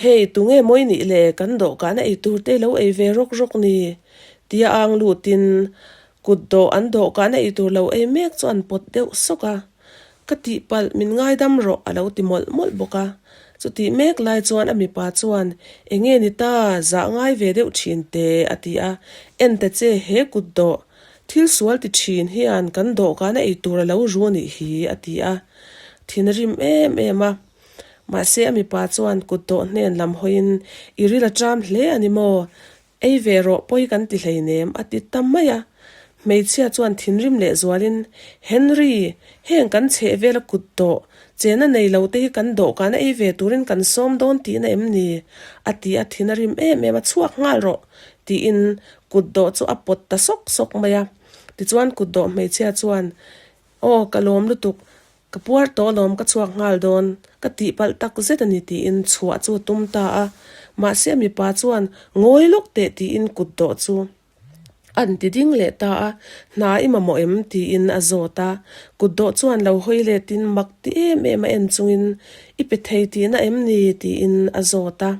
Hei, tunge maw i nih le, kan dawhkan a ei tur te i lo ei ve rawk rawk ni? Tia ang lutin kut dawh an dawhkan a ei tur lo ei mek chu an pawt deuh sawk a. Ka tihpalh, min ngaidam rawh a lo ti mawlh mawlh bawk a. Chutih mek lai chuan a mipa chuan, Enge ni ta, zah ngai ve deuh thin te a ti a. En ta che, he kut dawh, thil sual ti thin hian kan dawhkan a ei tur a lo ru nih hi a ti a. Thin a rim em em a. Mahse a mipa chuan kut dawh hnen lam hawiin, I ril a ṭam hle a ni maw? Ei ve rawh, pawi kan ti hleinem, a ti ta mai a. Hmeichhia chuan thinrim leh zualin, Henry, heng kan chheh vela kut dawh, chena nei lo te hi kan dawhkan a ei ve turin kan sawm dawn tihna em ni? a ti a, thin a rim em em a, chhuak nghal rawh, tiin kut dawh chu a pawt ta sawk sawk mai a. Tichuan kut dawh hmeichhia chuan, Aw, ka lawm lutuk, Ka puar tawh alawm ka chhuak nghal dawn, ka tihpalh tak zet a ni tiin chhuah chu a tum ta a, mahse a mipa chuan ngawi lawk teh tiin kut dawh chu an ti ding leh ta a, hna i mamawh em tiin a zawt a, kut dawh chuan lo hawi letin mak ti em em a en chungin i pe thei tihna em ni tiin a zawt a,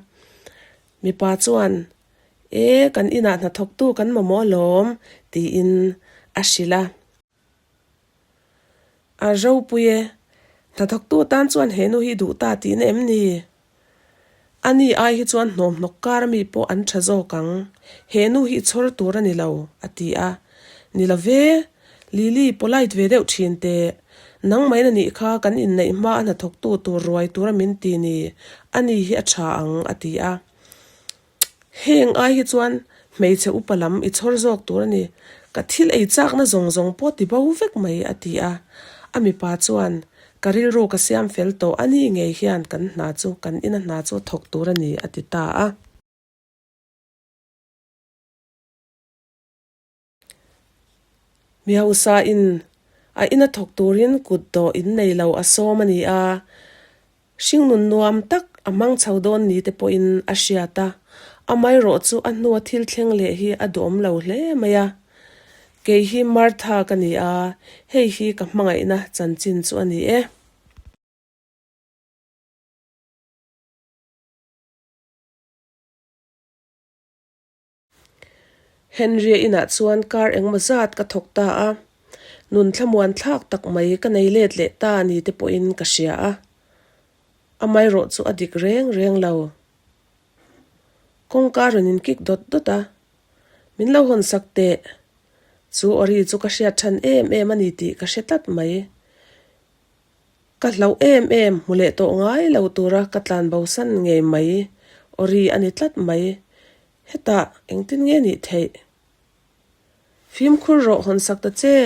mipa chuan e kan inah hnathawktu kan mamawh alawm tiin a hrilh a. A ropui e, hnathawktu tan chuan he nu hi duh ta tihna em ni? A ni ai hi chuan hnawmhnawk kar ami pawh an tha zawk ang, he nu hi i chhawr tur a ni lo, a ti a. Ni lo ve, Lily polite ve deuh thin teh, nangmahin a nih kha kan inneih hma a hnathawktu tur ruai tura min ti ni, a ni hi a tha ang, a ti a. Heng ai hi chuan hmeichhe upa lam i chhawr zawk tur a ni. Ka thil ei chakna zawng zawng pawh ti bo vek mai, a ti a. A mipa chuan, Ka rilru ka siam fel tawh a ni ngei hian kan hna chu kan ina hna chu a thawk tur a ni, a ti ta a. Mi hausa in a ina thawk turin kut dawh in nei lo a sawm a ni a, hringnun nuam tak a hmang chho dawn ni te pawhin a hriat a, amaherawh chu a hnua thil thleng leh hi a duhawm lo hle mai a. Kei hi Martha ka ni a, hei hi ka hmangaihna chanchin chu a ni e. Henry-a inah chuan kar engmaw zat ka thawk ta a, nun thlamuan thlak tak mai ka nei let leh ta ni te pawhin ka hria a, amaherawh chu a dik reng reng lo. Kawngka rawn inkik dawt dawt a, Min lo hawn sak teh. Chu awri chu ka hriat than em em a ni tih ka hre tlat mai. Ka hlauh em em, hmu leh tawh ngai lo tura ka tlan bosan ngei mai awri a ni tlat mai. Hetah engtin nge nih theih? Fimkhur rawh hawn sak ta che.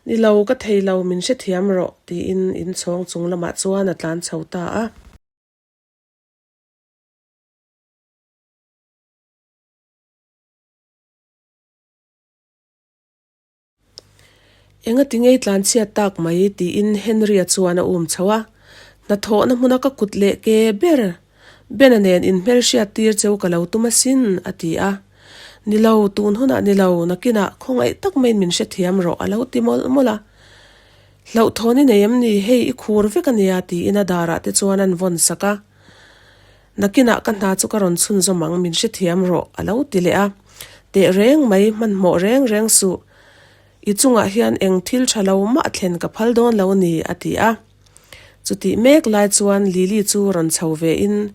Ni lo, ka thei lo, min hrethiam rawh, tiin inchhawng chung lamah chuan a tlan chho ta a. Enga ti ngei tlan chhiat tak mai tiin Henry-a chuan a um chho a, Hnathawhna hmuna ka kut leh ke ber Bena nen inhmelhriat tir cheu ka lo tum asin a ti a. Ni lo, tun hunah ni lo, nakinah khawngaih tak maiin min hrethiam rawh a lo ti mawlh mawlh a. Hlauhthawn i nei em ni, hei i khur vek ania tiin a darah te chuan an vawn sak a. Nakinah ka hna chu ka rawn chhunzawm ang, min hrethiam rawh, a lo ti leh a. Teh reng mai, hmanhmawh reng reng suh. I chungah hian eng thil tha lo mah thlen ka phal dawn lo ni, a ti a. Chutih mek lai chuan Lily chu rawn chho ve in,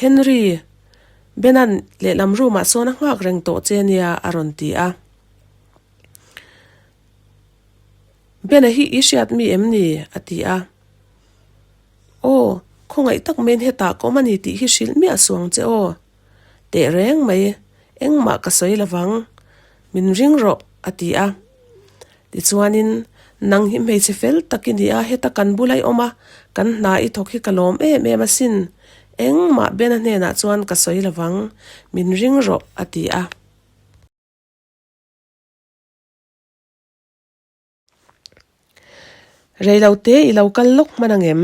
Henry, Benan lehlam room ah sawn a nghak reng tawh che nia, a rawn ti a. Bena hi i hriat mi em ni? a ti a. Aw, khawngaih tak maiin hetah ka awm a ni tih hi hrilh miah suang che aw. Teh reng mai, engmah ka sawi lovang. Min ring rawh, a ti a. Tichuanin, nang hi hmeichhe fel tak i ni a, heta kan bula i awm a, kan hna i thawk hi ka lawm em em asin. Engmah Bena hnenah chuan ka sawi lovang, min ring rawh, a ti a. Reilote i lo kal lawk hman angem?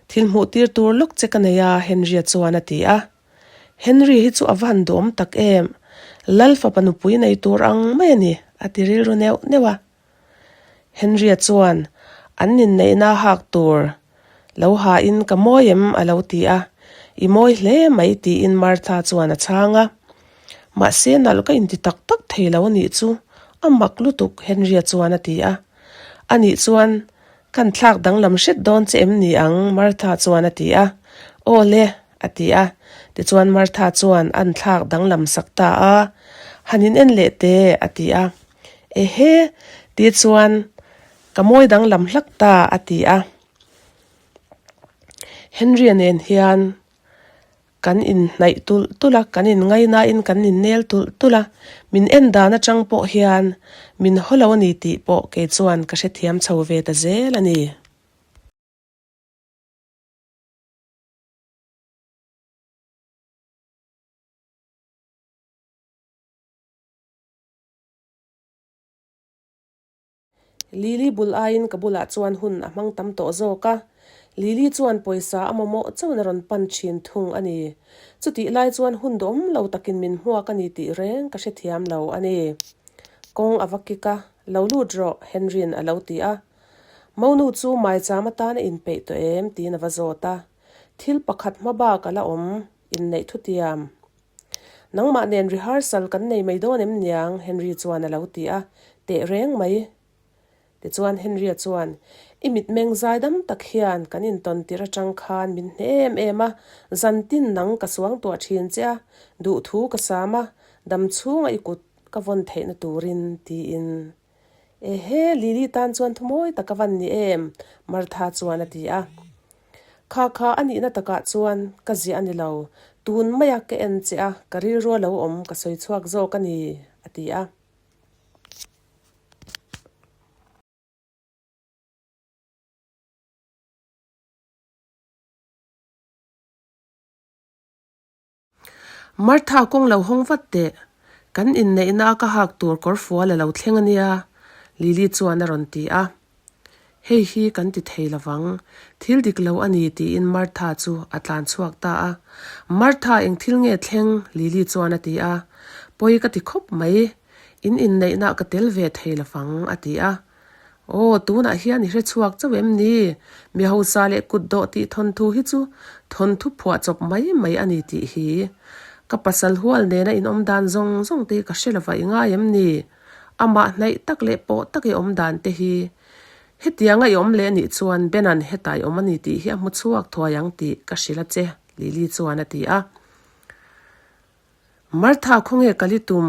Thil hmuh tir tur lawk che ka nei a, Henry-a chuan a ti a. Henry hi chu a va han duhawm tak em! Lal fapa nupui nei tur ang mai a ni, a ti rilru neuh neuh a. Henry-a chuan an inneihna hak tur lo ha in ka mawi em a lo ti a. I mawi hle mai tiin Martha chuan a chhang a. Mahse nalh ka inti tak tak thei lo anih chu, a mak lutuk Henry-a chuan a ti a. Anih chuan kan thlak danglam hret dawn che em ni ang Martha chuan a ti a. Aw le, a ti a. Tichuan Martha chuan an thlak danglam sak ta a. Han in en leh teh a ti a. Ehe, ti chuan ka mawi danglam hlak ta a ti a. Henry-a nen hian kan inhnaih tulh tulh a, kan inngainain kan innel tulh tulh a, min en dan atang pawh hian min haw lo a ni tih pawh kei chuan ka hrethiam chho ve ta zel a ni. Lily bul aiin ka bulah chuan hun a hmang tam tawh zawk a, Lily chuan pawisa a mamawh chauhin a rawn pan thin thung a ni. Chutih lai chuan hun dawm lo takin min hmuak a ni tih reng ka hrethiam lo a ni. Kawng a va kik a, Lo lut rawh, Henry-in a lo ti a. Monu chu maicham atan a inpeih tawh em? tiin a va zawt a. Thil pakhat hma bak a la awm, inneih thutiam. Nangmah nen rehearsal kan nei mai dawn em niang? Henry chuan a lo ti a, teh reng mai. Tichuan Henry-a chuan, I mitmeng zaidam tak hian kan intawn tirh atang khan min hne em em a, zantin nang ka suangtuah thin che a, duhthu ka sam a, dam chhunga i kut ka vawn theihna turin, tiin. Ehe, Lily tan chuan thu mawi tak a van ni em? Martha chuan a ti a. Kha kha a nihna takah chuan ka ziah a ni lo, tun maia ka en che a, ka rilru a lo awm ka sawi chhuak zawk a ni, a ti a. Martha kawng lo hawng vat teh, kan inneihna a ka hak tur kawr fual a lo thleng a nia, Lily chuan a rawn ti a. Hei hi kan ti thei lovang, thil dik lo a ni tiin Martha chu a tlan chhuak ta a. Martha eng thil nge thleng? Lily chuan a ti a. Pawi ka ti khawp mai, in inneihna ka tel ve thei lovang a ti a. Aw, tunah hian i hre chhuak chauh em ni? Mi hausa leh kut dawh tih thawnthu hi chu thawnthu phuah chawp mai mai a ni tih hi. Ka pasal hual nena in awm dan zawng zawng te hi ka hre lova i ngai em ni? Amah hnaih tak leh pawh tak i awm dan te hi. Hetianga i awm leh anih chuan Benan hetah i awm a ni tih hi a hmu chhuak thuai ang tih ka hrilh a che, Lily chuan a ti a. Martha khawnge kal i tum?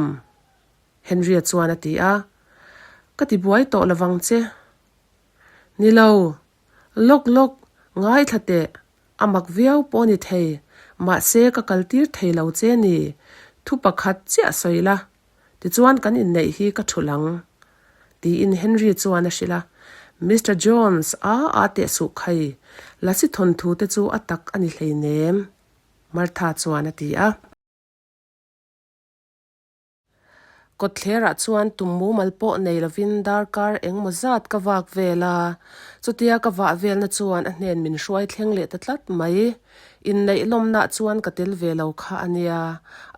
Henry-a chuan a ti a, Ka ti buai tawh lovang che. Ni lo, lawk lawk, ngaithla teh, a mak viau pawh ni thei, mahse ka kaltir thei lo che ni, thu pakhat chiah sawi la, tichuan kan inneih hi ka thulh ang, tiin Henry chuan a hrilh a. Mister Jones, a a teh suh khai, lasi thawnthu te chu a tak a ni hleinem, Martha chuan a ti a. Kawtthlerah chuan tum mumal pawh nei lovin darkar engmaw zat ka vak vel a, chutia ka vah velna chuan a hnen min hruai thleng leh ta tlat mai. Inneih lawmnah chuan ka tel ve lo kha a nia,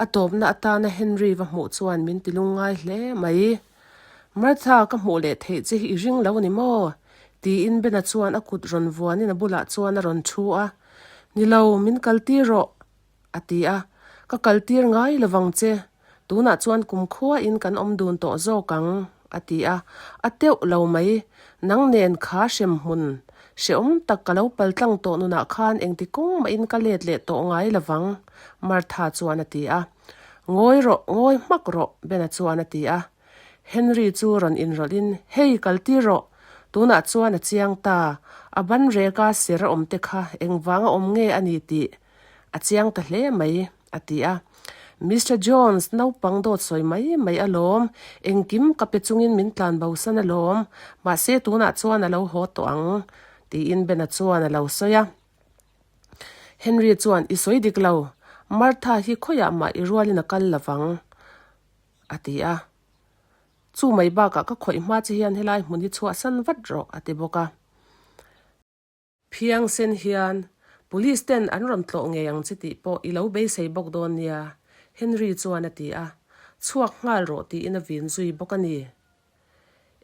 a tawpna atana Henry va hmuh chuan min ti lungngai hle mai. Martha, ka hmuh leh theih che hi i ring lo a ni maw? tiin Bena chuan a kut rawn vuanin a bulah chuan a rawn thu a. Ni lo, min kaltir rawh. A ti a, Ka kaltir ngai lovang che, tunah chuan kumkhuain kan awm dun tawh zawk ang, a ti a, a teuh lo mai, nang nen kha hrem hmun hrehawm tak ka lo paltlang tawh nunah khan engti kawng mahin ka let leh tawh ngai lovang, Martha chuan a ti a. Ngawi rawh, ngawi hmak rawh, Bena chuan a ti a. Henry chu rawn inrawlhin, Hei, kaltir rawh, tunah chuan a chiang ta, a ban reka ser a awm te kha engvanga awm nge a ni tih A chiang ta hle mai, a ti a. Mister Jones, naupang dawt sawi mai mai alawm, engkim ka pe chungin min tlan bosan alawm, mahse tunah chuan a lo haw tawh ang, tiin Bena chuan a lo sawi a. Henry chuan, I sawi dik lo, Martha hi khawiah mah i rualin a kal lovang, a ti a. Chu mai bakah ka khawih hma che hian helai hmun hi chhuahsan vat rawh, a ti bawk a. Phiang sen hian Police ten an rawn tlawh ngei ang che tih pawh i lo beisei bawk dawn nia, Henry chuan a ti a, chhuak nghal rawh tiin a vin zui bawk a ni.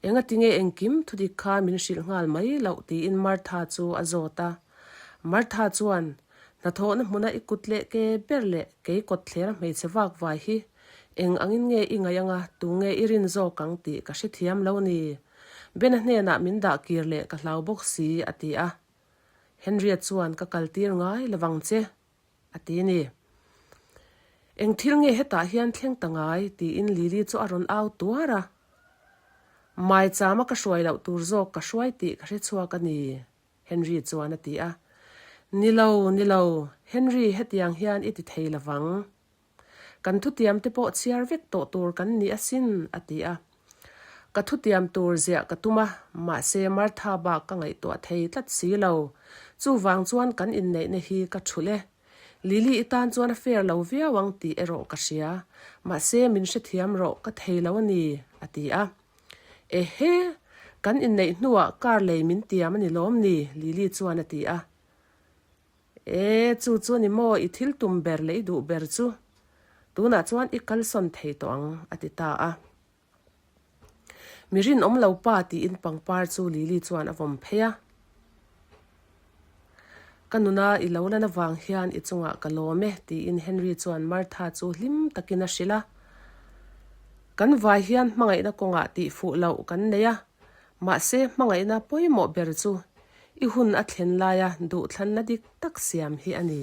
Engatinge engkim thudik kha min hrilh nghal mai loh tiin Martha chu a zawt a. Martha chuan, Hnathawhna hmuna i kut leh ke ber leh kei kawtthlera hmeichhe vak vai hi eng angin nge i ngaih anga tu nge i rin zawk ang tih ka hrethiam lo ni. Bena hnenah min dah kir leh ka hlau bawk si, a ti a. Henry-a chuan ka kaltir ngai lovang che, a ti ni. Eng thil nge hetah hian thleng ta ngai? tiin Lily chu a rawn au tuar a. Maichama ka hruai loh tur zawk ka hruai tih ka hrechhuak a ni. Henry chuan a ti a. Ni lo, ni lo, Henry hetiang hian i ti thei lo vang. Kan thutiam te pawh chhiar vek tawh tur kan ni asin, a ti a. Ka thutiam tur ziah ka tum a, mahse Martha bak ka ngaihtuah thei tlat si lo. Chuvang chuan kan inneihna hi ka thulh e. Lily i tan chuan a fair lo viau ang tih erawh ka hria. Mahse min hrethiam rawh ka thei lo a ni, a ti a. Ehe! Kan inneih hnuah car lei min tiam a ni lawm ni? Lily chuan a ti a. E, chu chu a ni maw, i thil tum ber leh i duh ber chu. Tunah chuan i kalsawn thei tawh ang, a ti ta a. Mi rinawm lo pa tiin pangpar chu Lily chuan a vawm phei a. Ka nuna i lo lan avang hian i chungah ka lawm e, tiin Henry chuan Martha chu hlim takin a hrilh a. Kan vai hian hmangaihna kawngah tih fuh loh kan nei a, mahse hmangaihna pawimawh ber chu i hun a thlen laia duhthlanna dik tak siam hi a ni.